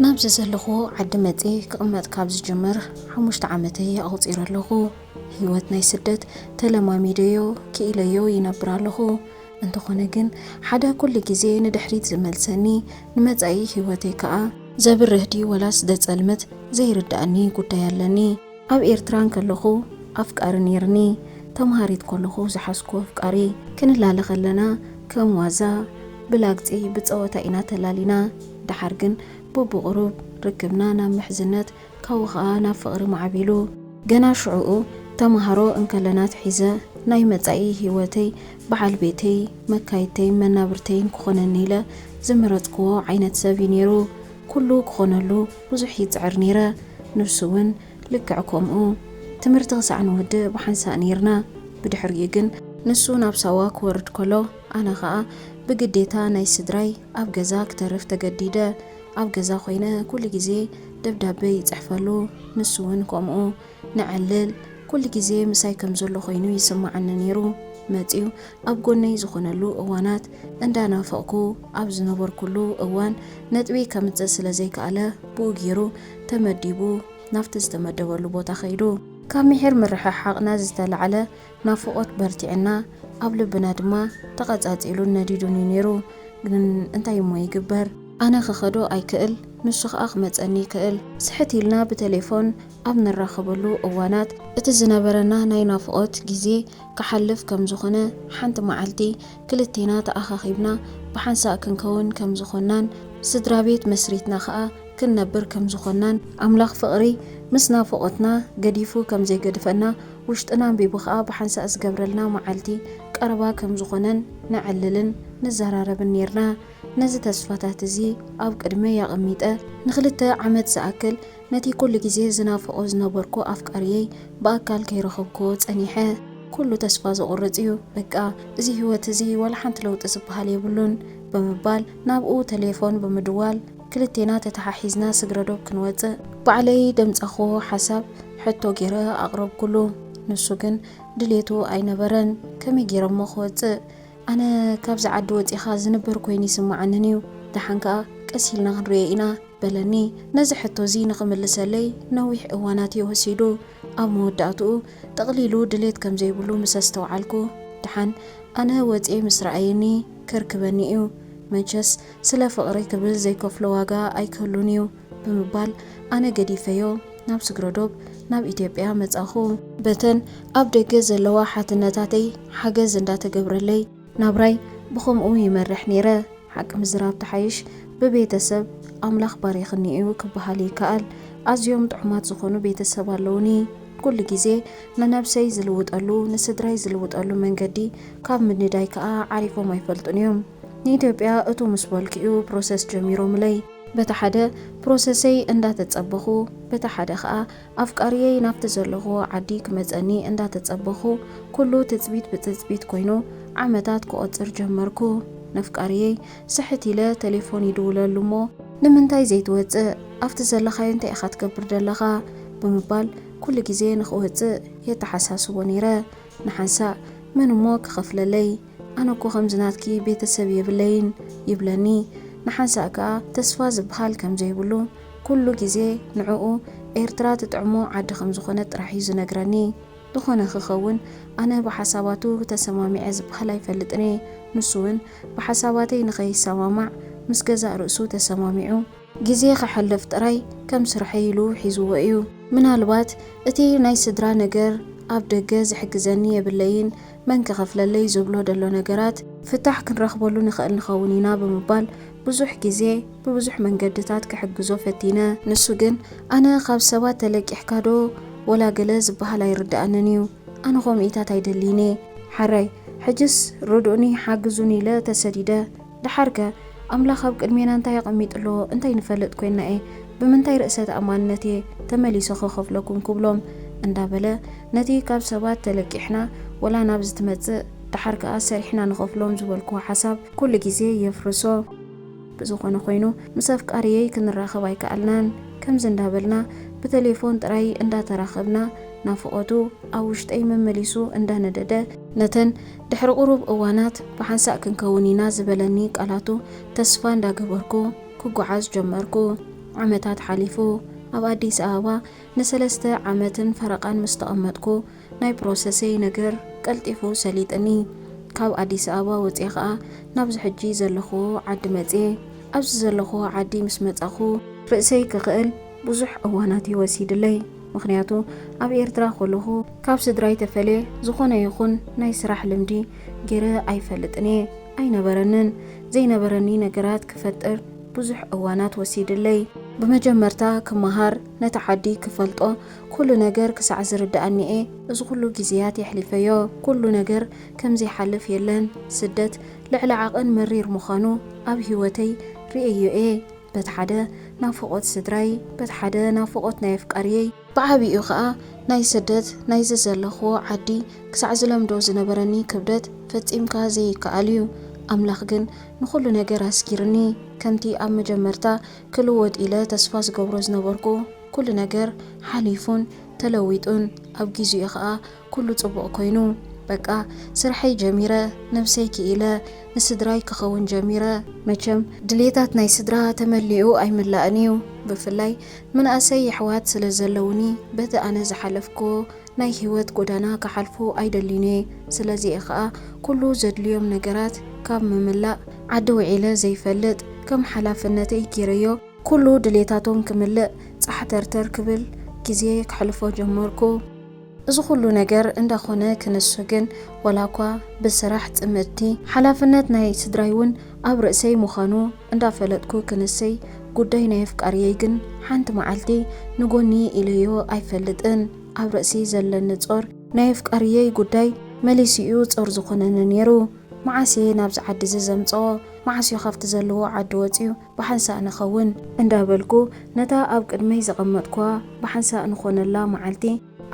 ናብዚ ዘለኹ ዓዲ መጺ ክቕመጥ ካብ ዝጅምር ሓሙሽተ ዓመተይ ኣቑጺረ ኣለኹ። ህይወት ናይ ስደት ተለማሚደዮ፣ ክኢለዮ ይነብር ኣለኹ። እንተኾነ ግን ሓደ ኩሉ ግዜ ንድሕሪት ዝመልሰኒ፣ ንመጻኢ ህይወተይ ከኣ ዘብርህ ድዩ ወላስ ዘጸልምት ዘይርድኣኒ ጉዳይ ኣለኒ። ኣብ ኤርትራ እንከለኹ ኣፍቃሪ ኔርኒ። ተምሃሪት ከለኹ ዝሓዝኩ ኣፍቃሪ፣ ክንላለ ከለና ከም ዋዛ ብላግጺ ብጸወታ ኢና ተላሊና። ደሓር ግን በብቕሩብ ርክብና ናብ ምሕዝነት፣ ካብኡ ኸኣ ናብ ፍቕሪ ማዕቢሉ። ገና ሽዑኡ ተምሃሮ እንከለና ኣትሒዘ ናይ መጻኢ ህይወተይ፣ በዓል ቤተይ፣ መካይድተይን መናብርተይን ክኾነኒ ኢለ ዝመረጽክዎ ዓይነት ሰብ እዩ ነይሩ። ኩሉ ክኾነሉ ብዙሕ ይጽዕር ነይረ። ንሱ እውን ልክዕ ከምኡ። ትምህርቲ ክሳዕ ንወድእ ብሓንሳእ ነይርና። ብድሕሪኡ ግን ንሱ ናብ ሳዋ ክወርድ ከሎ፣ ኣነ ኸኣ ብግዴታ ናይ ስድራይ ኣብ ገዛ ክተርፍ ተገዲደ። ኣብ ገዛ ኮይነ ኩሉ ግዜ ደብዳበ ይጽሕፈሉ፣ ንሱ እውን ከምኡ። ነዕልል፣ ኩሉ ግዜ ምሳይ ከም ዘሎ ኮይኑ ይስምዓኒ ነይሩ። መጺኡ ኣብ ጎነይ ዝኾነሉ እዋናት፣ እንዳናፈቕኩ ኣብ ዝነበርኩሉ እዋን ነጥቢ ከምጽእ ስለ ዘይከኣለ፣ ብኡ ገይሩ ተመዲቡ ናብቲ ዝተመደበሉ ቦታ ከይዱ። ካብ ምሒር ምርሕሓቕና ዝተላዕለ ናፍቖት በርቲዕና፣ ኣብ ልብና ድማ ተቐጻጺሉን ነዲዱን እዩ ነይሩ። ግን እንታይ እሞ ይግበር? ኣነ ክኸዶ ኣይክእል፣ ንሱ ኸኣ ክመጸኒ ይክእል። ስሕት ኢልና ብቴሌፎን ኣብ ንራኸበሉ እዋናት፣ እቲ ዝነበረና ናይ ናፍቖት ግዜ ክሓልፍ ከም ዝኾነ፣ ሓንቲ መዓልቲ ክልቴና ተኣኻኺብና ብሓንሳእ ክንከውን ከም ዝኾንናን፣ ስድራ ቤት መስሪትና ኸኣ ክንነብር ከም ዝኾንናን፣ ኣምላኽ ፍቕሪ ምስ ናፍቖትና ገዲፉ ከም ዘይገድፈና፣ ውሽጥና ኣንቢቡ ኸኣ ብሓንሳእ ዝገብረልና መዓልቲ ቀረባ ከም ዝኾነን ነዕልልን ንዘራረብን ኔርና። ነዚ ተስፋታት እዚ ኣብ ቅድመይ ኣቐሚጠ፣ ንኽልተ ዓመት ዝኣክል ነቲ ኩሉ ግዜ ዝናፍቖ ዝነበርኩ ኣፍቃሪየይ ብኣካል ከይረኸብኩዎ ጸኒሐ። ኩሉ ተስፋ ዘቑርጽ እዩ። በቃ፣ እዚ ህይወት እዚ ዋላ ሓንቲ ለውጢ ዝበሃል የብሉን፣ ብምባል ናብኡ ቴሌፎን ብምድዋል፣ ክልቴና ተተሓሒዝና ስግረዶብ ክንወጽእ፣ ባዕለይ ደምጻኽዎ ሓሳብ ሕቶ ገይረ ኣቕረብኩሉ። ንሱ ግን ድሌቱ ኣይነበረን። ከመይ ገይረ እሞ ክወጽእ? ኣነ ካብዚ ዓዲ ወጺኻ ዝንበር ኮይኑ ይስምዓንን እዩ። ደሓን ከኣ ቀስ ኢልና ክንርእዮ ኢና፣ በለኒ። ነዚ ሕቶ እዚ ንኽምልሰለይ ነዊሕ እዋናት እዩ ወሲዱ። ኣብ መወዳእትኡ፣ ጠቕሊሉ ድሌት ከም ዘይብሉ ምስ ኣስተውዓልኩ፣ ደሓን ኣነ ወጺኤ ምስ ረኣየኒ ከርክበኒ እዩ። መቸስ ስለ ፍቕሪ ክብል ዘይከፍሎ ዋጋ ኣይክህሉን እዩ፣ ብምባል ኣነ ገዲፈዮ ናብ ስግረዶብ፣ ናብ ኢትዮጵያ መጻኹ። በተን ኣብ ደገ ዘለዋ ሓትነታተይ ሓገዝ እንዳተገብረለይ፣ ናብራይ ብኸምኡ ይመርሕ ነይረ። ሓቂ ምዝራብ ተሓይሽ፣ ብቤተሰብ ኣምላኽ ባሪኽኒ እዩ ክበሃል ይከኣል። ኣዝዮም ጥዑማት ዝኾኑ ቤተሰብ ኣለውኒ። ኩሉ ግዜ ንነብሰይ ዝልውጠሉ፣ ንስድራይ ዝልውጠሉ መንገዲ ካብ ምንዳይ ከኣ ዓሪፎም ኣይፈልጡን እዮም። ንኢትዮጵያ እቱ ምስ በልኩ እዩ ፕሮሰስ ጀሚሮምለይ። በቲ ሓደ ፕሮሰሰይ እንዳተጸበኹ፣ በቲ ሓደ ከኣ ኣፍቃሪየይ ናብቲ ዘለኹዎ ዓዲ ክመጸኒ እንዳተጸበኹ፣ ኩሉ ትጽቢት ብትጽቢት ኮይኑ ዓመታት ክቖጽር ጀመርኩ። ነፍቃሪየይ ስሕት ኢለ ቴሌፎን ይድውለሉ እሞ፣ "ንምንታይ ዘይትወጽእ? ኣብቲ ዘለኻዮ እንታይ ኢኻ ትገብር ዘለኻ?" ብምባል ኩሉ ግዜ ንኽወጽእ የተሓሳስቦ ነይረ። ንሓንሳእ፣ "መን እሞ ክኸፍለለይ? ኣነ እኮ ከምዚ ናትኪ ቤተሰብ የብለይን" ይብለኒ። ንሓንሳእ ከኣ ተስፋ ዝበሃል ከም ዘይብሉ፣ ኩሉ ግዜ ንዕኡ ኤርትራ ትጥዕሞ ዓዲ ከም ዝኾነት ጥራሕ እዩ ዝነግረኒ። ዝኾነ ክኸውን፣ ኣነ ብሓሳባቱ ተሰማሚዐ ዝበሃል ኣይፈልጥን እየ። ንሱ እውን ብሓሳባተይ ንኸይሰማማዕ ምስ ገዛእ ርእሱ ተሰማሚዑ፣ ግዜ ከሕልፍ ጥራይ ከም ስርሐይ ኢሉ ሒዝዎ እዩ። ምናልባት እቲ ናይ ስድራ ነገር ኣብ ደገ ዝሕግዘኒ የብለይን፣ መን ክኸፍለለይ ዝብሎ ደሎ ነገራት ፍታሕ ክንረኽበሉ ንኽእል ንኸውን ኢና ብምባል ብዙሕ ግዜ ብብዙሕ መንገድታት ክሕግዞ ፈቲነ። ንሱ ግን፣ "ኣነ ካብ ሰባት ተለቂሕካ ዶ ወላ ገለ ዝበሃል ኣይርድኣንን እዩ። ኣነ ከምኡታት ኣይደልይን እየ። ሓራይ፣ ሕጅስ ርድኡኒ፣ ሓግዙኒ" ኢለ ተሰዲደ። ደሓርከ፣ ኣምላኽ ኣብ ቅድሜና እንታይ ኣቐሚጡ ኣሎ? እንታይ ንፈልጥ ኮይንና እየ? ብምንታይ ርእሰ ተኣማንነት እየ ተመሊሰ ክኸፍለኩም ክብሎም? እንዳበለ፣ ነቲ ካብ ሰባት ተለቂሕና ወላ ናብዚ ትመጽእ፣ ደሓር ከኣ ሰሪሕና ንኸፍሎም ዝበልክዎ ሓሳብ ኩሉ ግዜ የፍርሶ። ብዝኾነ ኮይኑ፣ ምስ ኣፍቃሪየይ ክንራኸብ ኣይከኣልናን። ከምዚ እንዳበልና ብቴሌፎን ጥራይ እንዳተራኸብና፣ ናፍቖቱ ኣብ ውሽጠይ መመሊሱ እንዳነደደ፣ ነተን ድሕሪ ቁሩብ እዋናት ብሓንሳእ ክንከውን ኢና ዝበለኒ ቃላቱ ተስፋ እንዳገበርኩ ክጓዓዝ ጀመርኩ። ዓመታት ሓሊፉ። ኣብ ኣዲስ ኣበባ ንሰለስተ ዓመትን ፈረቓን ምስ ተቐመጥኩ፣ ናይ ፕሮሰሰይ ነገር ቀልጢፉ ሰሊጥኒ። ካብ ኣዲስ ኣበባ ወፅየ ኸዓ ናብዚ ሕጂ ዘለኹዎ ዓዲ መፅየ። ኣብዚ ዘለኹዎ ዓዲ ምስ መፃኹ፣ ርእሰይ ክኽእል ብዙሕ እዋናት እዩ ወሲድለይ። ምኽንያቱ፣ ኣብ ኤርትራ ከለኹ ካብ ስድራይ ተፈልየ ዝኾነ ይኹን ናይ ስራሕ ልምዲ ገይረ ኣይፈልጥን እየ። ኣይነበረንን። ዘይነበረኒ ነገራት ክፈጥር ብዙሕ እዋናት ወሲድለይ። ብመጀመርታ ክመሃር፣ ነቲ ዓዲ ክፈልጦ፣ ኩሉ ነገር ክሳዕ ዝርድኣኒ እየ እዚ ኩሉ ግዜያት የሕሊፈዮ። ኩሉ ነገር ከም ዘይሓልፍ የለን። ስደት ልዕሊ ዓቐን መሪር ምዃኑ ኣብ ህይወተይ ርእየዮ እየ። በቲ ሓደ ናፍቖት ስድራይ፣ በቲ ሓደ ናፍቖት ናይ ኣፍቃሪየይ። ብዓቢኡ ኸኣ ናይ ስደት ናይዚ ዘለኽዎ ዓዲ ክሳዕ ዝለምዶ ዝነበረኒ ክብደት ፈጺምካ ዘይከኣል እዩ። ኣምላኽ ግን ንኹሉ ነገር ኣስጊርኒ። ከምቲ ኣብ መጀመርታ ክልወጥ ኢለ ተስፋ ዝገብሮ ዝነበርኩ፣ ኩሉ ነገር ሓሊፉን ተለዊጡን። ኣብ ግዜኡ ኸኣ ኩሉ ጽቡቕ ኮይኑ። በቃ ስርሐይ ጀሚረ፣ ነብሰይ ክኢለ፣ ንስድራይ ክኸውን ጀሚረ። መቸም ድሌታት ናይ ስድራ ተመሊኡ ኣይምላእን እዩ። ብፍላይ መናእሰይ የሕዋት ስለ ዘለውኒ፣ በቲ ኣነ ዝሓለፍክዎ ናይ ህይወት ጎዳና ክሓልፉ ኣይደልዩን እየ። ስለዚ እየ ኸኣ ኩሉ ዘድልዮም ነገራት ካብ ምምላእ ዓዲ ውዒለ ዘይፈልጥ፣ ከም ሓላፍነተይ ገይረዮ። ኩሉ ድሌታቶም ክምልእ ጻሕተርተር ክብል ግዜ ከሕልፎ ጀመርኩ። እዚ ኩሉ ነገር እንዳኾነ ክንሱ ግን፣ ዋላ እኳ ብስራሕ ጽምእቲ፣ ሓላፍነት ናይ ስድራይ እውን ኣብ ርእሰይ ምዃኑ እንዳፈለጥኩ ክንሰይ፣ ጉዳይ ናይ ኣፍቃሪየይ ግን ሓንቲ መዓልቲ ንጎኒ ኢለዮ ኣይፈልጥን። ኣብ ርእሲ ዘለኒ ጾር ናይ ኣፍቃሪየይ ጉዳይ መሊሱ'ዩ ጾር ዝኾነኒ ነይሩ። መዓስ እየ ናብዚ ዓዲ እዚ ዘምጽኦ? መዓስ እዩ ካብቲ ዘለዎ ዓዲ ወጺኡ ብሓንሳእ ንኸውን? እንዳበልኩ ነታ ኣብ ቅድመይ ዘቐመጥኩዋ ብሓንሳእ ንኾነላ መዓልቲ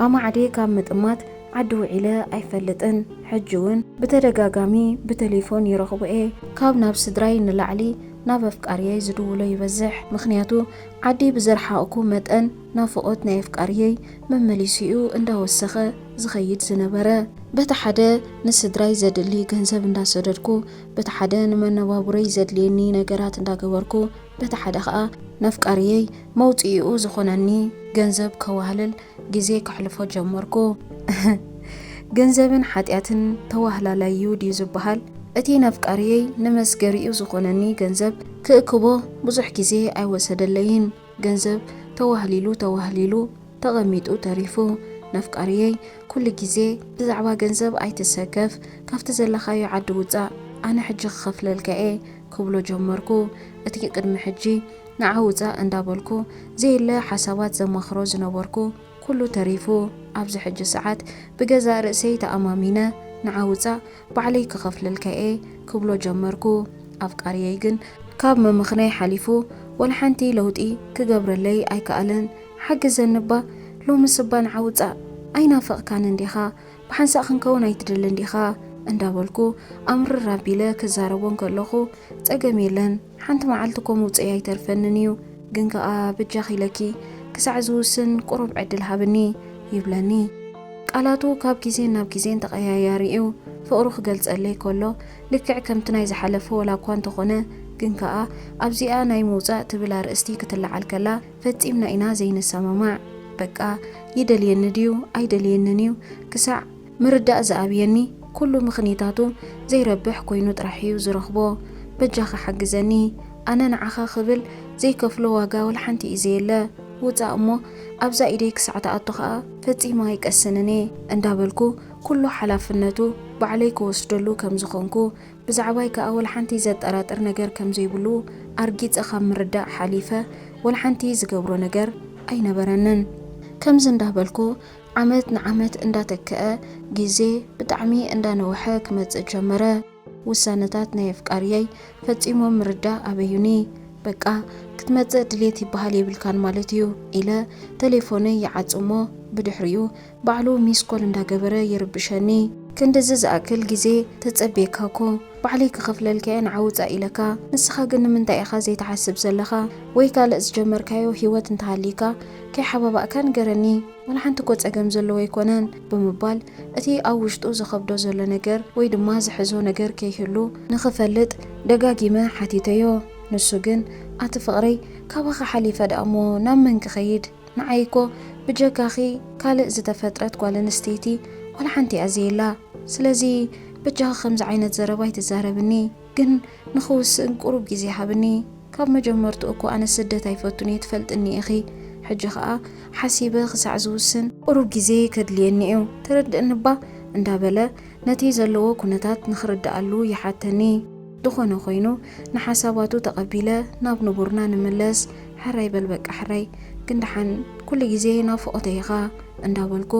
ኣማዕድየ ካብ ምጥማት ዓዲ ውዒለ ኣይፈልጥን። ሕጂ እውን ብተደጋጋሚ ብተሌፎን ይረኽቦ እየ። ካብ ናብ ስድራይ ንላዕሊ ናብ ኣፍቃሪየይ ዝድውሎ ይበዝሕ። ምኽንያቱ ዓዲ ብዝረሓቕኩ መጠን ናፍቖት ናይ ኣፍቃሪየይ መመሊሱኡ እንዳወሰኸ ዝኸይድ ዝነበረ። በቲ ሓደ ንስድራይ ዘድሊ ገንዘብ እንዳሰደድኩ፣ በቲ ሓደ ንመነባብሮይ ዘድልየኒ ነገራት እንዳገበርኩ፣ በቲ ሓደ ኸኣ ነፍቃሪየይ መውጽኢኡ ዝኾነኒ ገንዘብ ከዋህልል ግዜ ከሕልፎ ጀመርኩ። ገንዘብን ሓጢኣትን ተዋህላላይ'ዩ ድዩ ዝበሃል? እቲ ነፍቃሪየይ ንመስገሪኡ ዝኾነኒ ገንዘብ ክእክቦ ብዙሕ ግዜ ኣይወሰደለይን። ገንዘብ ተዋህሊሉ ተዋህሊሉ ተቐሚጡ ተሪፉ። ነፍቃሪየይ ኩሉ ግዜ ብዛዕባ ገንዘብ ኣይትሰከፍ፣ ካብቲ ዘለኻዮ ዓዲ ውጻእ፣ ኣነ ሕጂ ክኸፍለልካ እየ ክብሎ ጀመርኩ። እቲ ቅድሚ ሕጂ ንዓ ውጻእ እንዳበልኩ ዘየለ ሓሳባት ዘማኽሮ ዝነበርኩ ኩሉ ተሪፉ፣ ኣብዚ ሕጂ ሰዓት ብገዛእ ርእሰይ ተኣማሚነ ንዓ ውጻእ ባዕለይ ክኸፍለልካ እየ ክብሎ ጀመርኩ። ኣፍቃሪየይ ግን ካብ ምምኽናይ ሓሊፉ ወላ ሓንቲ ለውጢ ክገብረለይ ኣይከኣለን። ሓግዘኒ እባ፣ ሎምስ እባ ንዓ ውጻእ፣ ኣይናፈቕካንን ዲኻ? ብሓንሳእ ክንከውን ኣይትደልን ዲኻ? እንዳበልኩ ኣምርር ኣቢለ ክዛረቦ እንከለኹ፣ ጸገም የለን፣ ሓንቲ መዓልቲ እኮ ምውጸይ ኣይተርፈንን እዩ፣ ግን ከኣ በጃኺ ኢለኪ ክሳዕ ዝውስን ቁሩብ ዕድል ሃብኒ ይብለኒ። ቃላቱ ካብ ግዜን ናብ ግዜን ተቐያያሪ እዩ። ፍቕሩ ክገልጸለይ ከሎ ልክዕ ከምቲ ናይ ዝሓለፈ ወላ እኳ እንተኾነ፣ ግን ከኣ ኣብዚኣ ናይ ምውጻእ ትብል ኣርእስቲ ክትለዓል ከላ ፈጺምና ኢና ዘይንሰማማዕ። በቃ ይደልየኒ ድዩ ኣይደልየንን እዩ ክሳዕ ምርዳእ ዝኣብየኒ፣ ኩሉ ምኽኒታቱ ዘይረብሕ ኮይኑ ጥራሕ እዩ ዝረኽቦ። በጃኻ ሓግዘኒ፣ ኣነ ንዓኻ ክብል ዘይከፍሎ ዋጋ ወላ ሓንቲ እዩ ዘየለ። ውጻእ እሞ ኣብዛ ኢደይ ክሳዕ ትኣቱ ኸኣ ፈጺመ ኣይቀስንን እየ እንዳበልኩ፣ ኩሉ ሓላፍነቱ ባዕለይ ክወስደሉ ከም ዝኾንኩ፣ ብዛዕባይ ከኣ ወላ ሓንቲ ዘጠራጥር ነገር ከም ዘይብሉ ኣርጊጸ ካብ ምርዳእ ሓሊፈ ወላ ሓንቲ ዝገብሮ ነገር ኣይነበረንን። ከምዚ እንዳበልኩ ዓመት ንዓመት እንዳተከአ፣ ግዜ ብጣዕሚ እንዳነውሐ ክመጽእ ጀመረ። ውሳነታት ናይ ኣፍቃሪየይ ፈጺሞም ምርዳእ ኣበዩኒ። በቃ ክትመጽእ ድሌት ይበሃል የብልካን ማለት እዩ ኢለ ተሌፎነይ ይዓጽ እሞ ብድሕሪኡ ባዕሉ ሚስኮል እንዳገበረ ይርብሸኒ። ክንድዚ ዝኣክል ግዜ ተጸብየካ እኮ፣ ባዕለይ ክኸፍለልካ እየ ንዓ ውጻእ ኢለካ፣ ንስኻ ግን ንምንታይ ኢኻ ዘይትሓስብ ዘለኻ? ወይ ካልእ ዝጀመርካዮ ህይወት እንተሃልይካ ከይሓባባእካ ንገረኒ። ወላ ሓንቲ እኮ ጸገም ዘለዎ ኣይኮነን ብምባል እቲ ኣብ ውሽጡ ዝኸብዶ ዘሎ ነገር ወይ ድማ ዝሕዞ ነገር ከይህሉ ንኽፈልጥ ደጋጊመ ሓቲተዮ። ንሱ ግን ኣቲ ፍቕረይ፣ ካባኺ ሓሊፈ ደኣ እሞ ናብ መን ክኸይድ? ንዓይ እኮ ብጀካኺ ካልእ ዝተፈጥረት ጓል ኣንስተይቲ ዋላ ሓንቲ እያ ዘየላ። ስለዚ በጃኺ ከምዚ ዓይነት ዘረባ ኣይትዛረብኒ። ግን ንኽውስን ቁሩብ ግዜ ሃብኒ። ካብ መጀመርትኡ እኮ ኣነ ስደት ኣይፈቱን እየ፣ ትፈልጥኒ ኢኺ። ሕጂ ኸኣ ሓሲበ ክሳዕ ዝውስን ቁሩብ ግዜ ከድልየኒ እዩ፣ ተረድእኒ እባ? እንዳበለ ነቲ ዘለዎ ኩነታት ንኽርድኣሉ ይሓተኒ። ዝኾነ ኮይኑ ንሓሳባቱ ተቐቢለ ናብ ንቡርና ንምለስ። ሕራይ በል በቃ ሕራይ፣ ግን ደሓን ኩሉ ግዜ ናፍቖተይ ኢኻ እንዳበልኩ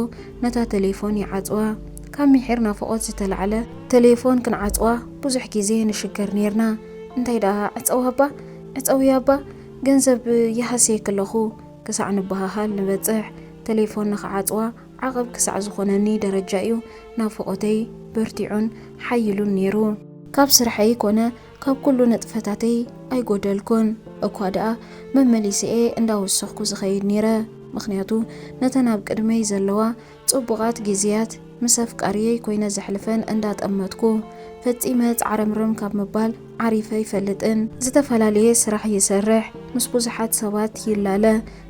ነታ ቴሌፎን ይዓጽዋ። ካብ ሚሒር ናፍቖት ዝተላዕለ ቴሌፎን ክንዓጽዋ ብዙሕ ግዜ ንሽገር ኔርና። እንታይ ደኣ ዕጸዋ እባ፣ ዕጸውያ እባ፣ ገንዘብ ይሃስየኪ ኣለኹ ክሳዕ ንበሃሃል ንበጽሕ። ቴሌፎን ንኽዓጽዋ ዓቐብ ክሳዕ ዝኾነኒ ደረጃ እዩ ናፍቖተይ በርቲዑን ሓይሉን ኔሩ። ካብ ስርሐይ ኮነ ካብ ኩሉ ንጥፈታተይ ኣይጎደልኩን። እኳ ደኣ መመሊሰኤ እንዳወሰኽኩ ዝኸይድ ኔረ። ምኽንያቱ ነተን ኣብ ቅድመይ ዘለዋ ጽቡቓት ግዜያት ምስ ኣፍቃሪየይ ኮይነ ዘሕልፈን እንዳጠመትኩ፣ ፈጺመ ጻዕረምረም ካብ ምባል ዓሪፈ ኣይፈልጥን። ዝተፈላለየ ስራሕ ይሰርሕ፣ ምስ ብዙሓት ሰባት ይላለ፣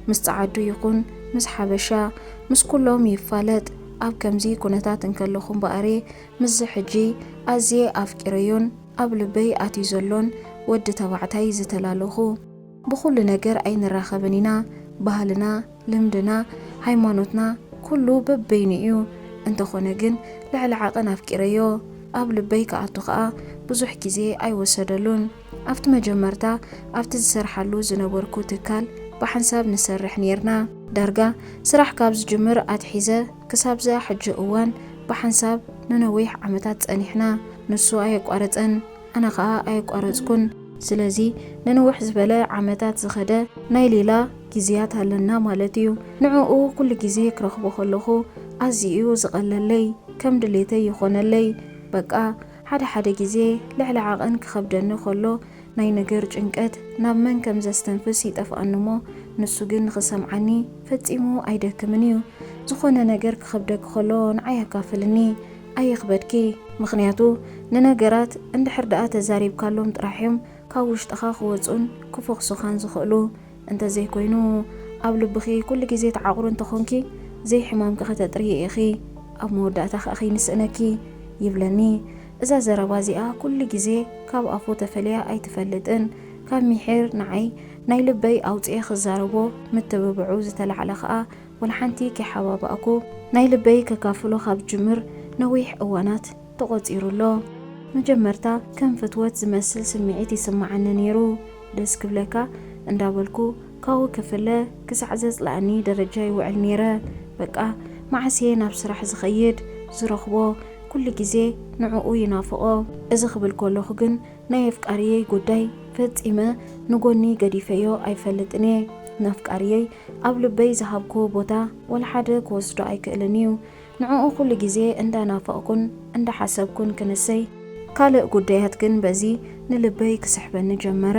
ምስ ጸዓዱ ይኹን ምስ ሓበሻ፣ ምስ ኩሎም ይፋለጥ። ኣብ ከምዚ ኩነታት እንከለኹ እምበኣር ምስዚ ሕጂ ኣዝየ ኣፍቂረዮን ኣብ ልበይ ኣትዩ ዘሎን ወዲ ተባዕታይ ዝተላለኹ። ብኹሉ ነገር ኣይንራኸብን ኢና። ባህልና፣ ልምድና፣ ሃይማኖትና ኩሉ በበይኑ እዩ። እንተኾነ ግን ልዕሊ ዓቐን ኣፍቂረዮ። ኣብ ልበይ ክኣቱ ኸኣ ብዙሕ ግዜ ኣይወሰደሉን። ኣብቲ መጀመርታ ኣብቲ ዝሰርሓሉ ዝነበርኩ ትካል ብሓንሳብ ንሰርሕ ኔርና። ዳርጋ ስራሕ ካብ ዝጅምር ኣትሒዘ ክሳብዛ ሕጂ እዋን ብሓንሳብ ንነዊሕ ዓመታት ጸኒሕና። ንሱ ኣየቋረጸን፣ ኣነ ኸኣ ኣየቋረጽኩን። ስለዚ ንንውሕ ዝበለ ዓመታት ዝኸደ ናይ ሌላ ግዜያት ኣለና ማለት እዩ። ንዕኡ ኩሉ ግዜ ክረኽቦ ከለኹ ኣዝዩ እዩ ዝቐለለይ፣ ከም ድሌተይ ይኾነለይ። በቃ ሓደ ሓደ ግዜ ልዕሊ ዓቐን ክኸብደኒ ከሎ ናይ ነገር ጭንቀት ናብ መን ከም ዘስተንፍስ ይጠፍኣኒ እሞ፣ ንሱ ግን ንኽሰምዓኒ ፈጺሙ ኣይደክምን እዩ። ዝኾነ ነገር ክኸብደኪ ከሎ ንዓይ ኣካፍልኒ፣ ኣይኽበድኪ። ምኽንያቱ ንነገራት እንድሕር ደኣ ተዛሪብካሎም ጥራሕ እዮም ካብ ውሽጥኻ ክወጹን ክፈኹሱኻን ዝኽእሉ። እንተዘይኮይኑ ኣብ ልብኺ ኩሉ ግዜ ትዓቑሪ እንተኾንኪ ዘይሕማምኪ ከተጥርዪ ኢኺ። ኣብ መወዳእታ ከኣ ከይንስእነኪ ይብለኒ። እዛ ዘረባ እዚኣ ኩሉ ግዜ ካብ ኣፉ ተፈልያ ኣይትፈልጥን። ካብ ሚሒር ንዓይ ናይ ልበይ ኣውጽኤ ክዛረቦ ምትብብዑ ዝተላዕለ ከኣ ወላ ሓንቲ ከይሓባባእኩ ናይ ልበይ ከካፍሎ ካብ ጅምር ነዊሕ እዋናት ተቖጺሩ ኣሎ። መጀመርታ ከም ፍትወት ዝመስል ስምዒት ይስምዓኒ ነይሩ። ደስ ክብለካ እንዳበልኩ ካብኡ ክፍለ ክሳዕ ዘጽልኣኒ ደረጃ ይውዕል ነይረ። በቃ መዓስ እየ ናብ ስራሕ ዝኸይድ ዝረኽቦ? ኩሉ ግዜ ንዕኡ ይናፍቖ። እዚ ክብል ከለኹ ግን ናይ ኣፍቃሪየይ ጉዳይ ፈጺመ ንጎኒ ገዲፈዮ ኣይፈልጥን እየ። ንኣፍቃሪየይ ኣብ ልበይ ዝሃብክዎ ቦታ ወላ ሓደ ክወስዶ ኣይክእልን እዩ። ንዕኡ ኩሉ ግዜ እንዳናፈቕኩን እንዳሓሰብኩን ክንሰይ፣ ካልእ ጉዳያት ግን በዚ ንልበይ ክስሕበኒ ጀመረ።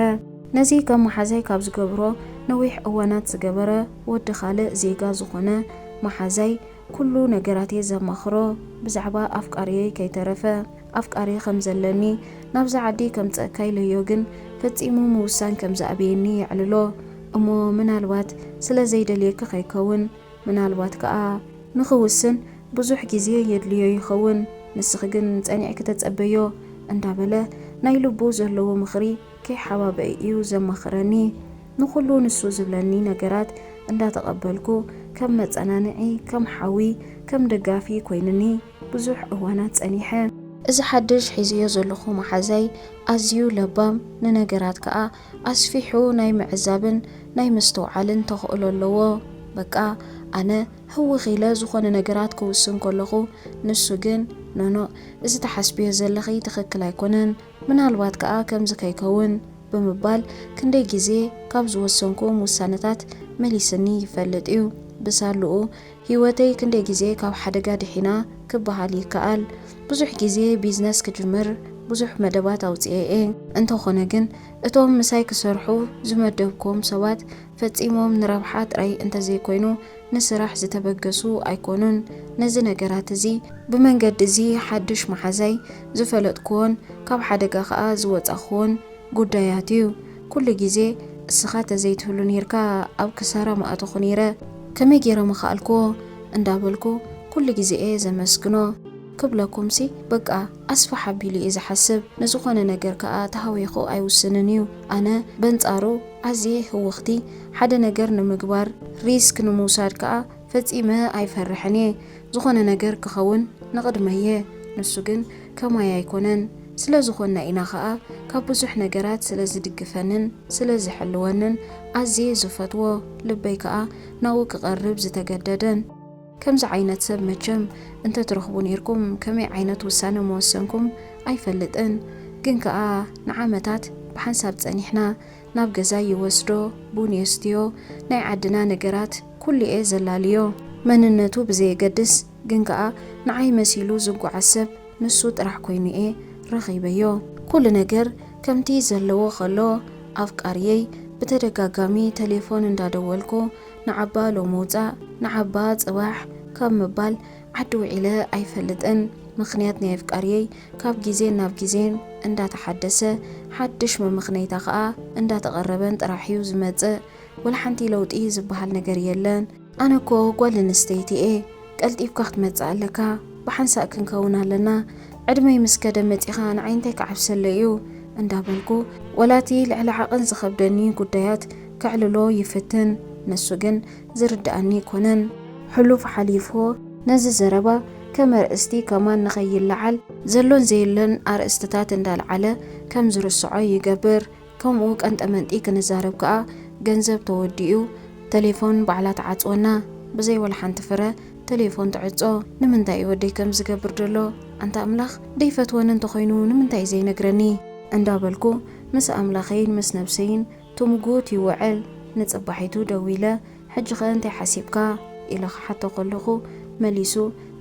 ነዚ ከም መሓዛይ ካብ ዝገብሮ ነዊሕ እዋናት ዝገበረ ወዲ ካልእ ዜጋ ዝኾነ መሓዛይ ኩሉ ነገራትየ ዘማኽሮ ብዛዕባ ኣፍቃሪየይ ከይተረፈ። ኣፍቃሪ ከም ዘለኒ ናብዛ ዓዲ ከምጸእካ ኢለዮ ግን ፈጺሙ ምውሳን ከም ዝኣበየኒ የዕልሎ። እሞ ምናልባት ስለ ዘይደልየኪ ከይከውን፣ ምናልባት ከኣ ንኽውስን ብዙሕ ግዜ የድልዮ ይኸውን፣ ንስኺ ግን ጸኒዕኪ ተጸበዮ እንዳበለ ናይ ልቡ ዘለዎ ምኽሪ ከይሓባበአ እዩ ዘማኽረኒ። ንኹሉ ንሱ ዝብለኒ ነገራት እንዳተቐበልኩ ከም መጸናንዒ፣ ከም ሓዊ፣ ከም ደጋፊ ኮይንኒ ብዙሕ እዋናት ጸኒሐ። እዚ ሓድሽ ሒዘዮ ዘለኹ መሓዛይ ኣዝዩ ለባም፣ ንነገራት ከኣ ኣስፊሑ ናይ ምዕዛብን ናይ ምስትውዓልን ተኽእሎ ኣለዎ። በቃ ኣነ ህውኽ ኢለ ዝኾነ ነገራት ክውስን ከለኹ፣ ንሱ ግን ኖኖ፣ እዚ ትሓስብዮ ዘለኺ ትኽክል ኣይኮነን፣ ምናልባት ከኣ ከምዚ ከይከውን ብምባል ክንደይ ግዜ ካብ ዝወሰንኩዎም ውሳነታት መሊስኒ ይፈልጥ እዩ። ብሳልኡ ህይወተይ ክንደይ ግዜ ካብ ሓደጋ ድሒና ክበሃል ይከኣል። ብዙሕ ግዜ ቢዝነስ ክጅምር ብዙሕ መደባት ኣውጽኤ እየ። እንተኾነ ግን እቶም ምሳይ ክሰርሑ ዝመደብክዎም ሰባት ፈጺሞም ንረብሓ ጥራይ እንተዘይኮይኑ ንስራሕ ዝተበገሱ ኣይኮኑን። ነዚ ነገራት እዚ ብመንገዲ እዚ ሓድሽ መሓዛይ ዝፈለጥክዎን ካብ ሓደጋ ከኣ ዝወጻእክዎን ጉዳያት እዩ። ኩሉ ግዜ እስኻ ተዘይትህሉ ኔርካ ኣብ ክሳራ ምኣተኹ ኔረ። ከመይ ገይረ ምኸኣልክዎ እንዳበልኩ ኩሉ ግዜ እየ ዘመስግኖ። ክብለኩምሲ በቃ ኣስፍሕ ኣቢሉ እዩ ዝሓስብ። ንዝኾነ ነገር ከኣ ተሃዊኹ ኣይውስንን እዩ። ኣነ በንጻሩ ኣዝየ ህውኽቲ፣ ሓደ ነገር ንምግባር ሪስክ ንምውሳድ ከኣ ፈጺመ ኣይፈርሕን እየ። ዝኾነ ነገር ክኸውን ንቕድመየ። ንሱ ግን ከማይ ኣይኮነን። ስለ ዝኾንና ኢና ኸኣ ካብ ብዙሕ ነገራት ስለ ዝድግፈንን ስለ ዝሕልወንን ኣዝየ ዝፈትዎ፣ ልበይ ከኣ ናብኡ ክቐርብ ዝተገደደን። ከምዚ ዓይነት ሰብ መቸም እንተ ትረኽቡ ኔርኩም ከመይ ዓይነት ውሳነ ምወሰንኩም ኣይፈልጥን። ግን ከኣ ንዓመታት ብሓንሳብ ጸኒሕና። ናብ ገዛ ይወስዶ፣ ቡን የስትዮ፣ ናይ ዓድና ነገራት ኩሉ'የ ዘላልዮ። መንነቱ ብዘየገድስ ግን ከኣ ንዓይ መሲሉ ዝጓዓዝ ሰብ ንሱ ጥራሕ ኮይኑ'የ ረኺበዮ። ኩሉ ነገር ከምቲ ዘለዎ ከሎ ኣፍቃሪየይ ብተደጋጋሚ ተሌፎን እንዳደወልኩ ንዓባ ሎምውጻእ ንዓባ ጽባሕ ካብ ምባል ዓዲ ውዒለ ኣይፈልጥን። ምኽንያት ናይ ኣፍቃሪየይ ካብ ግዜን ናብ ግዜን እንዳተሓደሰ ሓድሽ መመኽነይታ ከኣ እንዳተቐረበን ጥራሕ እዩ ዝመጽእ። ወላ ሓንቲ ለውጢ ዝበሃል ነገር የለን። ኣነ እኮ ጓል ኣንስተይቲ እየ፣ ቀልጢፍካ ክትመጽእ ኣለካ፣ ብሓንሳእ ክንከውን ኣለና፣ ዕድመይ ምስ ከደ መጺኻ ንዓይ እንታይ ክዓብሰለይ እዩ እንዳበልኩ፣ ወላቲ ልዕሊ ዓቐን ዝኸብደኒ ጉዳያት ከዕልሎ ይፍትን። ንሱ ግን ዝርድኣኒ ኣይኮነን። ሕሉፍ ሓሊፍዎ ነዚ ዘረባ ከም ኣርእስቲ ከማን ንኸይለዓል ዘሎን ዘየሎን ኣርእስትታት እንዳልዓለ ከም ዝርስዖ ይገብር። ከምኡ ቀንጠመንጢ ክንዛረብ ከኣ ገንዘብ ተወዲኡ ተሌፎን ባዕላ ትዓጽወና። ብዘይ ወላ ሓንቲ ፍረ ተሌፎን ትዕጾ። ንምንታይ እዩ ወደይ ከም ዝገብር ዘሎ? ኣንታ ኣምላኽ ደይፈትወኒ እንተኾይኑ ንምንታይ እዩ ዘይነግረኒ? እንዳበልኩ ምስ ኣምላኸይን ምስ ነብሰይን ትምጉት ይውዕል። ንጽባሒቱ ደዊለ ሕጂ ኸ እንታይ ሓሲብካ? ኢለ ክሓቶ ከለኹ መሊሱ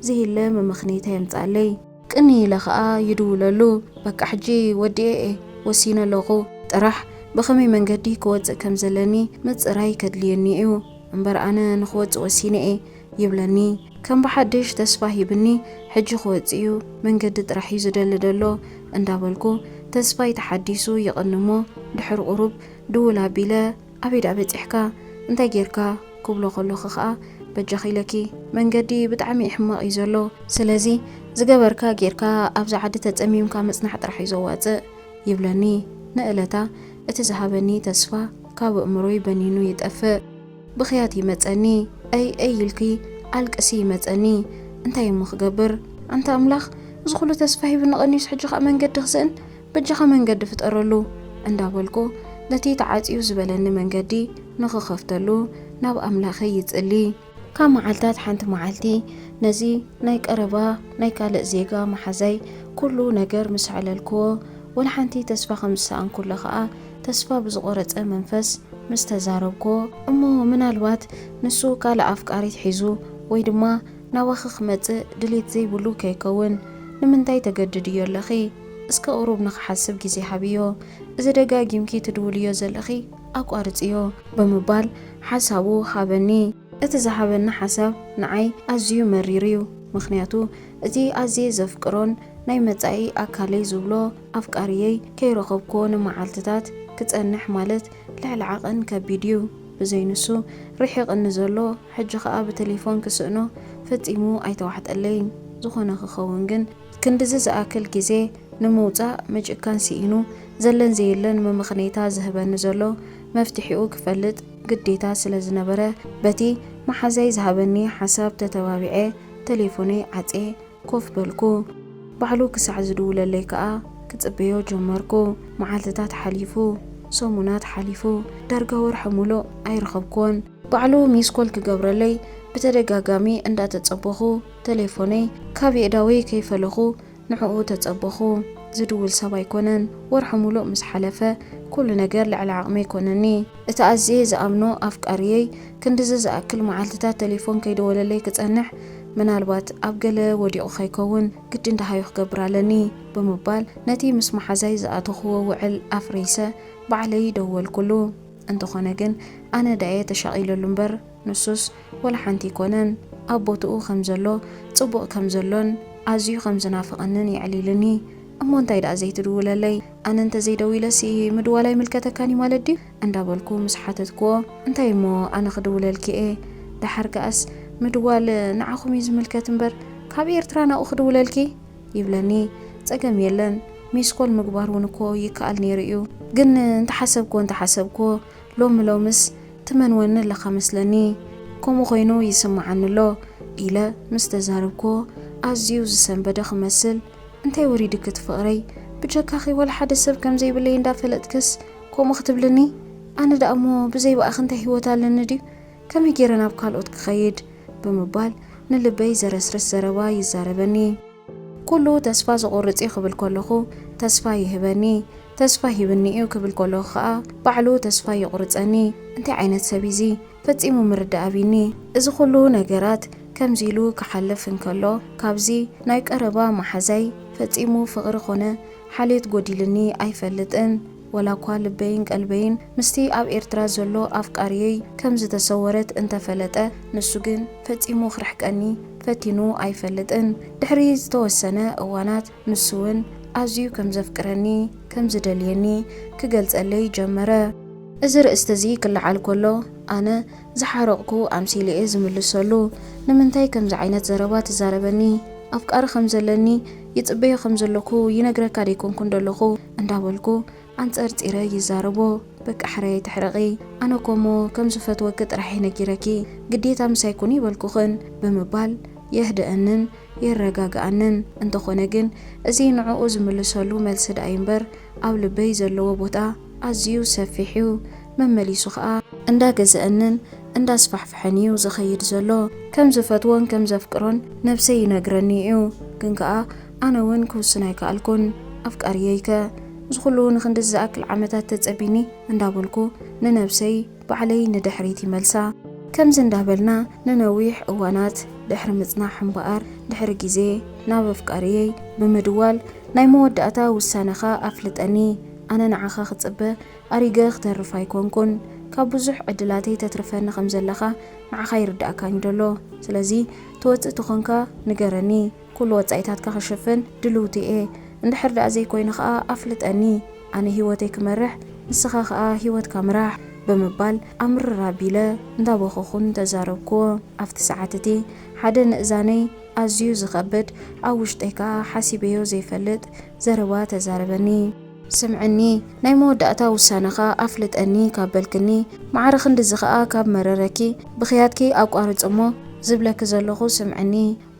ዝሂለ መመኽነይታ የምጽኣለይ። ቅኒ ኢለ ኸኣ ይድውለሉ። በቃ ሕጂ ወዲኤ እየ ወሲነ ኣለኹ። ጥራሕ ብኸመይ መንገዲ ክወጽእ ከም ዘለኒ ምጽራይ ከድልየኒ እዩ። እምበር ኣነ ንኽወጽእ ወሲነ እየ ይብለኒ። ከም ብሓድሽ ተስፋ ሂብኒ፣ ሕጂ ክወጽእ እዩ፣ መንገዲ ጥራሕ እዩ ዝደሊ ዘሎ እንዳበልኩ ተስፋይ ተሓዲሱ ይቕንሞ። ድሕሪ ቁሩብ ድውል ኣቢለ ኣበይ ደኣ በጺሕካ? እንታይ ጌርካ? ክብሎ ከለኹ ኸኣ በጃኺ ኢለኪ መንገዲ ብጣዕሚ ሕማቕ እዩ ዘሎ። ስለዚ ዝገበርካ ጌርካ ኣብዛ ዓዲ ተጸሚምካ ምጽናሕ ጥራሕ እዩ ዘዋጽእ ይብለኒ። ንእለታ እቲ ዝሃበኒ ተስፋ ካብ ኣእምሮይ በኒኑ ይጠፍእ። ብኽያት ይመጸኒ። ኣይ ኣይ ኢልኪ ኣልቅሲ ይመጸኒ። እንታይ እሞ ክገብር? ኣንታ ኣምላኽ እዚ ኩሉ ተስፋ ሂብኒ ቀኒዩስ ሕጂ ኸኣ መንገዲ ክስእን በጃኻ መንገዲ ፍጠረሉ እንዳበልኩ ነቲ ተዓጽዩ ዝበለኒ መንገዲ ንኽኸፍተሉ ናብ ኣምላኸይ ይጽሊ። ካብ መዓልታት ሓንቲ መዓልቲ ነዚ ናይ ቀረባ ናይ ካልእ ዜጋ መሓዛይ ኩሉ ነገር ምስ ኣዕለልክዎ፣ ወላ ሓንቲ ተስፋ ከም ዝሰኣንኩለ ኸኣ ተስፋ ብዝቖረጸ መንፈስ ምስ ተዛረብክዎ፣ እሞ ምናልባት ንሱ ካልእ ኣፍቃሪት ሒዙ ወይ ድማ ናባኺ ክመጽእ ድሌት ዘይብሉ ከይከውን ንምንታይ ተገድድዮ ኣለኺ? እስከ ቁሩብ ንኽሓስብ ግዜ ሃብዮ። እዚ ደጋጊምኪ ትድውልዮ ዘለኺ ኣቋርጽዮ ብምባል ሓሳቡ ሃበኒ። እቲ ዝሃበኒ ሓሳብ ንዓይ ኣዝዩ መሪር እዩ። ምኽንያቱ እቲ ኣዝየ ዘፍቅሮን ናይ መጻኢ ኣካለይ ዝብሎ ኣፍቃሪየይ ከይረኸብክዎ ንመዓልትታት ክጸንሕ ማለት ልዕሊ ዓቐን ከቢድ እዩ። ብዘይ ንሱ ርሒቕኒ ዘሎ ሕጂ ኸኣ ብተሌፎን ክስእኖ ፈጺሙ ኣይተዋሕጠለይን። ዝኾነ ክኸውን ግን ክንድዚ ዝኣክል ግዜ ንምውጻእ ምጭካን ስኢኑ ዘለን ዘየለን መመኽነይታ ዝህበኒ ዘሎ መፍትሒኡ ክፈልጥ ግዴታ ስለ ዝነበረ በቲ መሓዛይ ዝሃበኒ ሓሳብ ተተባቢዐ ተሌፎነይ ዓጽየ ኮፍ በልኩ። ባዕሉ ክሳዕ ዝድውለለይ ከኣ ክጽበዮ ጀመርኩ። መዓልትታት ሓሊፉ፣ ሰሙናት ሓሊፉ፣ ዳርጋ ወርሒ ሙሉእ ኣይረኸብኩዎን። ባዕሉ ሚስኮል ክገብረለይ ብተደጋጋሚ እንዳተጸበኹ፣ ተሌፎነይ ካብ የእዳወይ ከይፈለኹ ንዕኡ ተጸበኹ። ዝድውል ሰብ ኣይኮነን። ወርሒ ሙሉእ ምስ ሓለፈ፣ ኩሉ ነገር ልዕሊ ዓቕመይ ኮነኒ። እቲ ኣዝየ ዝኣምኖ ኣፍቃሪየይ ክንድዚ ዝኣክል መዓልትታት ተሌፎን ከይደወለለይ ክጸንሕ፣ ምናልባት ኣብ ገለ ወዲቑ ከይከውን፣ ግድን ደሃዩ ክገብር ኣለኒ ብምባል፣ ነቲ ምስ መሓዛይ ዝኣተኽዎ ውዕል ኣፍሪሰ ባዕለይ ደወልኩሉ። እንተኾነ ግን፣ ኣነ ደኣየ ተሻቒለሉ እምበር፣ ንሱስ ወላ ሓንቲ ኣይኮነን። ኣብ ቦትኡ ከም ዘሎ፣ ጽቡቕ ከም ዘሎን ኣዝዩ ከም ዝናፍቐንን የዕሊልኒ። እሞ እንታይ ደኣ ዘይትድውለለይ? ኣነ እንተ ዘይደዊለሲ ምድዋል ኣይምልከተካን እዩ ማለት ድዩ? እንዳበልኩ ምስ ሓተትክዎ፣ እንታይ እሞ ኣነ ክድውለልኪ እየ? ደሓር ከኣስ ምድዋል ንዓኹም እዩ ዝምልከት እምበር ካብ ኤርትራ ናብኡ ክድውለልኪ? ይብለኒ። ጸገም የለን፣ ሚስኮል ምግባር እውን እኮ ይከኣል ነይሩ እዩ። ግን እንተሓሰብክዎ እንተሓሰብክዎ ሎሚ ሎምስ ትመንወኒ ኣለኻ መስለኒ። ከምኡ ኮይኑ ይስምዓኒ ኣሎ ኢለ ምስ ተዛረብክዎ ኣዝዩ ዝሰንበደ ክመስል፣ እንታይ ወሪድኪ እቲ ፍቕረይ? ብጀካኺ ወላ ሓደ ሰብ ከም ዘይብለይ እንዳፈለጥክስ ከምኡ ክትብልኒ? ኣነ ደኣ እሞ ብዘይ ብኣኺ እንታይ ህይወት ኣለኒ ድዩ? ከመይ ገይረ ናብ ካልኦት ክኸይድ? ብምባል ንልበይ ዘረስርስ ዘረባ ይዛረበኒ። ኩሉ ተስፋ ዘቑርጽ እዩ ክብል ከለኹ ተስፋ ይህበኒ፣ ተስፋ ሂብኒ እዩ ክብል ከለኹ ኸኣ ባዕሉ ተስፋ ይቑርጸኒ። እንታይ ዓይነት ሰብ እዩ እዚ? ፈጺሙ ምርዳእ ኣቢኒ። እዚ ኩሉ ነገራት ከምዚ ኢሉ ክሓልፍ እንከሎ፣ ካብዚ ናይ ቀረባ መሓዛይ ፈጺሙ ፍቕሪ ኾነ ሓልዮት ጎዲልኒ ኣይፈልጥን። ወላ እኳ ልበይን ቀልበይን ምስቲ ኣብ ኤርትራ ዘሎ ኣፍቃሪየይ ከም ዝተሰወረት እንተፈለጠ፣ ንሱ ግን ፈጺሙ ክርሕቀኒ ፈቲኑ ኣይፈልጥን። ድሕሪ ዝተወሰነ እዋናት፣ ንሱ እውን ኣዝዩ ከም ዘፍቅረኒ፣ ከም ዝደልየኒ ክገልጸለይ ጀመረ። እዚ ርእስቲ እዚ ክለዓል ከሎ፣ ኣነ ዝሓረቕኩ ኣምሲለ እየ ዝምልሰሉ። ንምንታይ ከምዚ ዓይነት ዘረባ ትዛረበኒ? ኣፍቃሪ ከም ዘለኒ ይጽበዮ ከም ዘለኩ ይነግረካ ደይኮንኩን ደለኹ? እንዳበልኩ ኣንጸርጺረ ይዛረቦ። በቃ ሕራይ ኣይትሕረቒ። ኣነ እኮ እሞ ከም ዝፈትወኪ ጥራሕ እየ ነጊረኪ። ግዴታ ምሳይ ኩኒ ይበልኩኽን ብምባል የህድአንን የረጋግኣንን። እንተኾነ ግን እዚ ንዕኡ ዝምልሰሉ መልሲ ደኣ እዩ እምበር ኣብ ልበይ ዘለዎ ቦታ ኣዝዩ ሰፊሕ እዩ። መመሊሱ ኸኣ እንዳገዝአንን እንዳስፋሕፍሐን እዩ ዝኸይድ ዘሎ። ከም ዝፈትዎን ከም ዘፍቅሮን ነብሰይ ይነግረኒ እዩ። ግን ከኣ ኣነ እውን ክውስን ኣይከኣልኩን። ኣፍቃሪየይከ እዚ ኩሉ ንኽንድዚ ዝኣክል ዓመታት ተጸቢኒ እንዳበልኩ ንነብሰይ ባዕለይ ንድሕሪት ይመልሳ። ከምዚ እንዳበልና ንነዊሕ እዋናት ድሕሪ ምጽናሕ እምበኣር፣ ድሕሪ ግዜ ናብ ኣፍቃሪየይ ብምድዋል፣ ናይ መወዳእታ ውሳነኻ ኣፍልጠኒ፣ ኣነ ንዓኻ ክጽበ ኣሪገ ክተርፍ ኣይኮንኩን። ካብ ብዙሕ ዕድላተይ ተትርፈኒ ከም ዘለኻ ንዓኻ ይርድኣካን እዩ ደሎ። ስለዚ ትወጽእ ተኾንካ ንገረኒ። ኩሉ ወጻኢታትካ ክሽፍን ድልውቲ እየ። እንድሕር ደኣ ዘይኮይኑ ኸኣ ኣፍልጠኒ። ኣነ ህይወተይ ክመርሕ፣ ንስኻ ኸኣ ህይወትካ ምራሕ ብምባል ኣምርር ኣቢለ እንዳበኸኹን ተዛረብክዎ። ኣብቲ ሰዓት እቲ ሓደ ንእዛነይ ኣዝዩ ዝኸብድ፣ ኣብ ውሽጠይ ከኣ ሓሲበዮ ዘይፈልጥ ዘረባ ተዛረበኒ። ስምዕኒ፣ ናይ መወዳእታ ውሳነኻ ኣፍልጠኒ ካብ በልክኒ፣ ማዕረ ክንድዚ ኸኣ ካብ መረረኪ፣ ብኽያትኪ ኣቋርጽ እሞ ዝብለኪ ዘለኹ ስምዕኒ።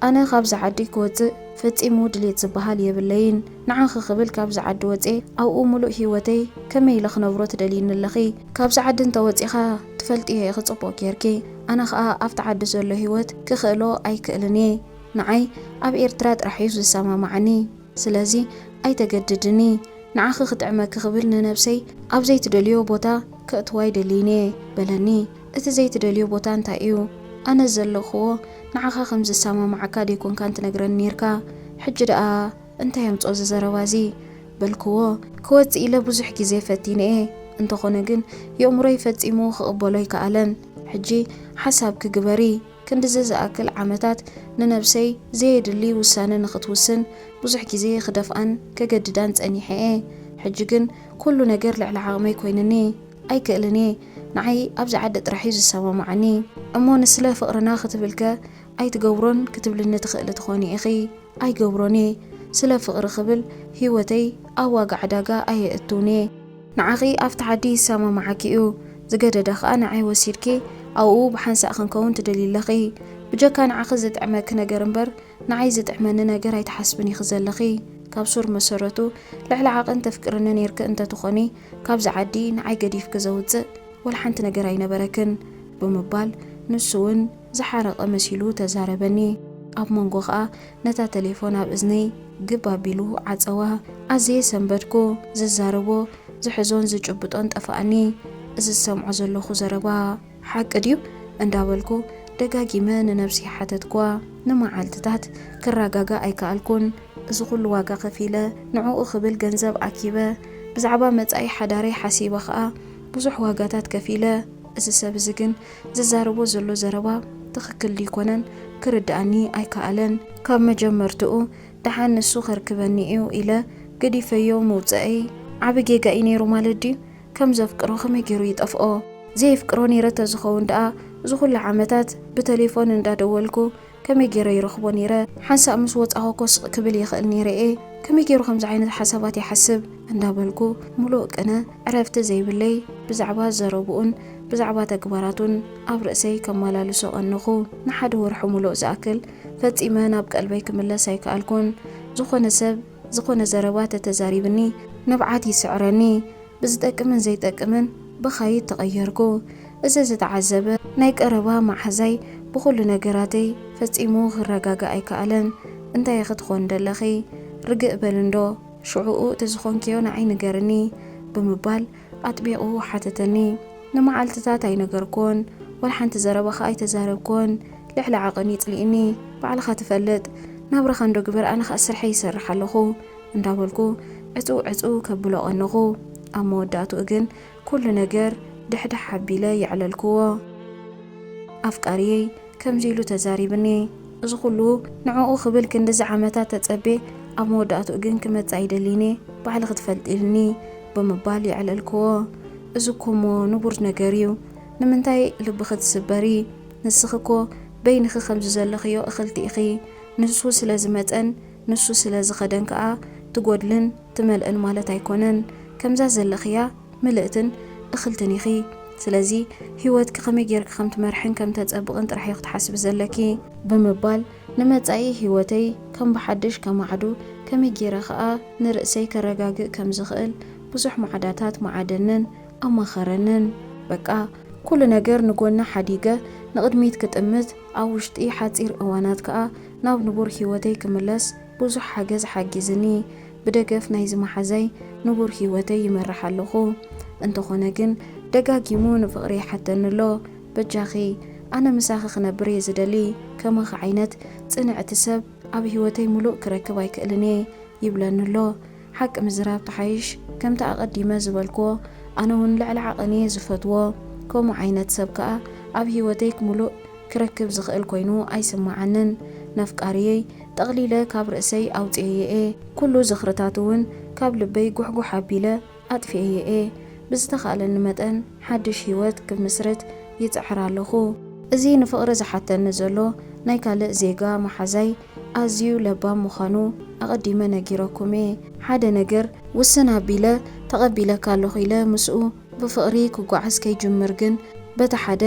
ኣነ ካብዚ ዓዲ ክወጽእ ፈጺሙ ድሌት ዝበሃል የብለይን። ንዓኺ ክብል ካብዚ ዓዲ ወጽኤ ኣብኡ ምሉእ ህይወተይ ከመይ ኢለ ክነብሮ ትደልይኒ ኣለኺ? ካብዚ ዓዲ እንተወጺኻ ትፈልጥዮ ኢኺ ጽቡቕ ጌርኪ። ኣነ ኸኣ ኣብቲ ዓዲ ዘሎ ህይወት ክኽእሎ ኣይክእልን እየ። ንዓይ ኣብ ኤርትራ ጥራሕ እዩ ዝሰማማዓኒ። ስለዚ ኣይተገድድኒ። ንዓኺ ክጥዕመኪ ክብል ንነብሰይ ኣብ ዘይትደልዮ ቦታ ከእትዋ ኣይደልይን እየ በለኒ። እቲ ዘይትደልዮ ቦታ እንታይ እዩ? ኣነ ዘለኽዎ ንዓኻ ከም ዝሰማማዓካ ደይኮንካን ትነግረኒ ኔርካ። ሕጂ ደኣ እንታይ ኣምጽኦ እዚ ዘረባ እዚ? በልክዎ። ክወጽእ ኢለ ብዙሕ ግዜ ፈቲነ እየ። እንተኾነ ግን የእምሮይ ፈጺሙ ክቕበሎ ኣይከኣለን። ሕጂ ሓሳብኪ ግበሪ። ክንድዚ ዝኣክል ዓመታት ንነብሰይ ዘየድሊ ውሳነ ንኽትውስን ብዙሕ ግዜ ክደፍኣን ከገድዳን ጸኒሐ እየ። ሕጂ ግን ኩሉ ነገር ልዕሊ ዓቕመይ ኮይኑኒ። ኣይክእልን እየ። ንዓይ ኣብዚ ዓዲ ጥራሕ እዩ ዝሰማማዓኒ። እሞ ንስለ ፍቕርና ክትብልከ ኣይትገብሮን ክትብልኒ ትኽእሊ ትኾኒ ኢኺ። ኣይገብሮን እየ። ስለ ፍቕሪ ክብል ህይወተይ ኣብ ዋጋ ዕዳጋ ኣየእትውን እየ። ንዓኺ ኣብቲ ዓዲ ይሰማማዓኪ እዩ። ዝገደደ ኸኣ ንዓይ ወሲድኪ ኣብኡ ብሓንሳእ ክንከውን ትደልዪ ኣለኺ። ብጀካ ንዓኺ ዝጥዕመኪ ነገር እምበር ንዓይ ዝጥዕመኒ ነገር ኣይትሓስብን ኢኺ ዘለኺ። ካብ ሱር መሰረቱ ልዕሊ ዓቐን ተፍቅርኒ ኔርኪ እንተትኾኒ ካብዚ ዓዲ ንዓይ ገዲፍኪ ዘውጽእ ወላ ሓንቲ ነገር ኣይነበረክን ብምባል ንሱ እውን ዝሓረቐ መሲሉ ተዛረበኒ። ኣብ መንጎ ኸኣ ነታ ተሌፎን ኣብ እዝነይ ግብ ኣቢሉ ዓጸዋ። ኣዝየ ሰንበድኩ። ዝዛረቦ ዝሕዞን ዝጭብጦን ጠፍኣኒ። እዚ ዝሰምዖ ዘለኹ ዘረባ ሓቂ ድዩ እንዳበልኩ ደጋጊመ ንነብሰይ ሓተትኩዋ። ንመዓልትታት ክረጋጋእ ኣይከኣልኩን። እዚ ኩሉ ዋጋ ከፊለ፣ ንዕኡ ክብል ገንዘብ ኣኪበ፣ ብዛዕባ መጻኢ ሓዳረይ ሓሲበ ኸኣ ብዙሕ ዋጋታት ከፊለ። እዚ ሰብ እዚ ግን ዝዛረቦ ዘሎ ዘረባ ትኽክል ድይኮነን ክርድኣኒ ኣይከኣለን። ካብ መጀመርትኡ ደሓን ንሱ ከርክበኒ እዩ ኢለ ገዲፈዮ ምውፀአይ ዓቢ ጌጋ እዩ ነይሩ ማለት ድዩ? ከም ዘፍቅሮ ከመይ ገይሩ ይጠፍኦ? ዘየፍቅሮ ነይረ ተዝኸውን ደኣ፣ እዚ ኩሉ ዓመታት ብቴሌፎን እንዳደወልኩ ከመይ ገይረ ይረኽቦ ነይረ? ሓንሳእ ምስ ወጻኹ እኮ ስቕ ክብል ይኽእል ነይረ እየ። ከመይ ገይሩ ከምዚ ዓይነት ሓሳባት ይሓስብ? እንዳበልኩ፣ ሙሉእ ቅነ ዕረፍቲ ዘይብለይ፣ ብዛዕባ ዘረብኡን ብዛዕባ ተግባራቱን ኣብ ርእሰይ ከመላልሶ ቀነኹ። ንሓደ ወርሒ ሙሉእ ዝኣክል ፈጺመ ናብ ቀልበይ ክምለስ ኣይከኣልኩን። ዝኾነ ሰብ ዝኾነ ዘረባ ተተዛሪብኒ፣ ንብዓት ይስዕረኒ። ብዝጠቅምን ዘይጠቅምን ብኻይድ ተቐየርኩ። እዚ ዝተዓዘበ ናይ ቀረባ መሓዛይ፣ ብኹሉ ነገራተይ ፈጺሙ ክረጋጋእ ኣይከኣለን። "እንታይ ኢኺ ትኾን ደለኺ? ርግእ በሊ እንዶ፣ ሽዑኡ እቲ ዝኾንክዮ ንዓይ ንገርኒ?" ብምባል ኣጥቢቑ ሓተተኒ። ንመዓልትታት ኣይነገርኩዎን፣ ወላ ሓንቲ ዘረባ ኸኣ ኣይተዛረብኩዎን። ልዕሊ ዓቐን ይጽሊእኒ። "ባዕልኻ ትፈልጥ፣ ናብራኻ እንዶ ግበር፣ ኣነ ኸኣ ስርሐይ ይሰርሕ ኣለኹ" እንዳበልኩ ዕጽው ዕጽው ከብሎ ቀነኹ። ኣብ መወዳእትኡ ግን ኩሉ ነገር ድሕድሕ ኣቢለ የዕለልክዎ። ኣፍቃሪየይ ከምዚ ኢሉ ተዛሪብኒ። እዚ ኩሉ ንዕኡ ክብል ክንድዚ ዓመታት ተጸቤ፣ ኣብ መወዳእትኡ ግን ክመጽእ ኣይደልይን እየ፣ ባዕልኺ ትፈልጢልኒ ብምባል የዕለልክዎ። እዚ እኮ እሞ ንቡር ነገር እዩ። ንምንታይ ልብኺ ትስበሪ? ንስኺ እኮ በይንኺ ከምዚ ዘለኽዮ እኽልቲ ኢኺ። ንሱ ስለ ዝመጸን ንሱ ስለ ዝኸደን ከኣ ትጎድልን ትመልእን ማለት ኣይኮነን። ከምዛ ዘለኽያ ምልእትን እኽልትን ኢኺ። ስለዚ ህይወትኪ ከመይ ጌርኪ ከም ትመርሕን ከም ተጸብቕን ጥራሕ ኢኺ ክትሓስቢ ዘለኪ ብምባል ንመጻኢ ህይወተይ ከም ብሓድሽ ከማዕዱ፣ ከመይ ጌረ ከኣ ንርእሰይ ከረጋግእ ከም ዝኽእል ብዙሕ ማዕዳታት መዓደንን ኣማኸረንን። በቃ ኩሉ ነገር ንጎኒ ሓዲገ ንቕድሚት ክጥምት፣ ኣብ ውሽጢ ሓጺር እዋናት ከኣ ናብ ንቡር ህይወተይ ክምለስ ብዙሕ ሓገዝ ሓጊዝኒ። ብደገፍ ናይዚ መሓዛይ ንቡር ህይወተይ ይመርሕ ኣለኹ። እንተኾነ ግን ደጋጊሙ ንፍቕሪ ይሓተኒ ኣሎ። "በጃኺ፣ ኣነ ምሳኺ ክነብር እየ ዝደሊ። ከማኺ ዓይነት ጽንዕቲ ሰብ ኣብ ህይወተይ ምሉእ ክረክብ ኣይክእልን እየ" ይብለኒ ኣሎ። ሓቂ ምዝራብ ተሓይሽ፣ ከምቲ ኣቐዲመ ዝበልክዎ፣ ኣነ እውን ልዕሊ ዓቐን እየ ዝፈትዎ። ከምኡ ዓይነት ሰብ ከኣ ኣብ ህይወተይ ምሉእ ክረክብ ዝኽእል ኮይኑ ኣይስምዓንን። ነፍቃሪየይ ጠቕሊለ ካብ ርእሰይ ኣውጽኤዮ እየ። ኩሉ ዝኽርታት እውን ካብ ልበይ ጉሕጉሕ ኣቢለ ኣጥፊኤዮ እየ። ብዝተኻእለኒ መጠን ሓድሽ ህይወት ክምስርት ይጽዕር ኣለኹ። እዚ ንፍቕሪ ዝሓተኒ ዘሎ ናይ ካልእ ዜጋ መሓዛይ ኣዝዩ ለባም ምዃኑ ኣቐዲመ ነጊረኩም እየ። ሓደ ነገር ውስን ኣቢለ ተቐቢለካ ኣለኹ ኢለ ምስኡ ብፍቕሪ ክጓዓዝ ከይጅምር ግን፣ በቲ ሓደ፣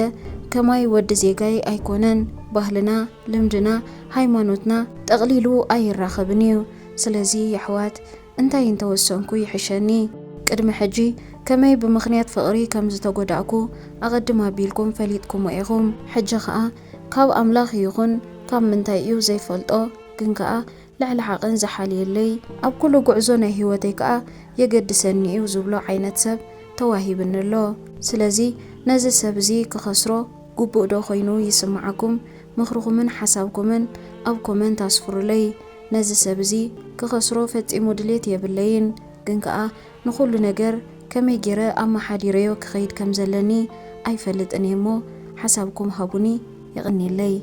ከማይ ወዲ ዜጋይ ኣይኮነን፣ ባህልና፣ ልምድና፣ ሃይማኖትና ጠቕሊሉ ኣይራኸብን እዩ። ስለዚ የሕዋት፣ እንታይ እንተወሰንኩ ይሕሸኒ? ቅድሚ ሕጂ ከመይ ብምኽንያት ፍቕሪ ከም ዝተጎዳእኩ ኣቐድም ኣቢልኩም ፈሊጥኩሞ ኢኹም። ሕጂ ኸኣ ካብ ኣምላኽ ይኹን ካብ ምንታይ እዩ ዘይፈልጦ፣ ግን ከኣ ልዕሊ ዓቐን ዝሓልየለይ፣ ኣብ ኩሉ ጉዕዞ ናይ ህይወተይ ከኣ የገድሰኒ እዩ ዝብሎ ዓይነት ሰብ ተዋሂብኒ ኣሎ። ስለዚ ነዚ ሰብ እዚ ክኸስሮ ግቡእ ዶ ኮይኑ ይስምዓኩም? ምኽርኹምን ሓሳብኩምን ኣብ ኮመንት ኣስፍሩለይ። ነዚ ሰብ እዚ ክኸስሮ ፈጺሙ ድሌት የብለይን፣ ግን ከኣ ንኹሉ ነገር ከመይ ገይረ ኣመሓዲረዮ ክኸይድ ከም ዘለኒ ኣይፈልጥን እየ እሞ፣ ሓሳብኩም ሃቡኒ። የቐንየለይ።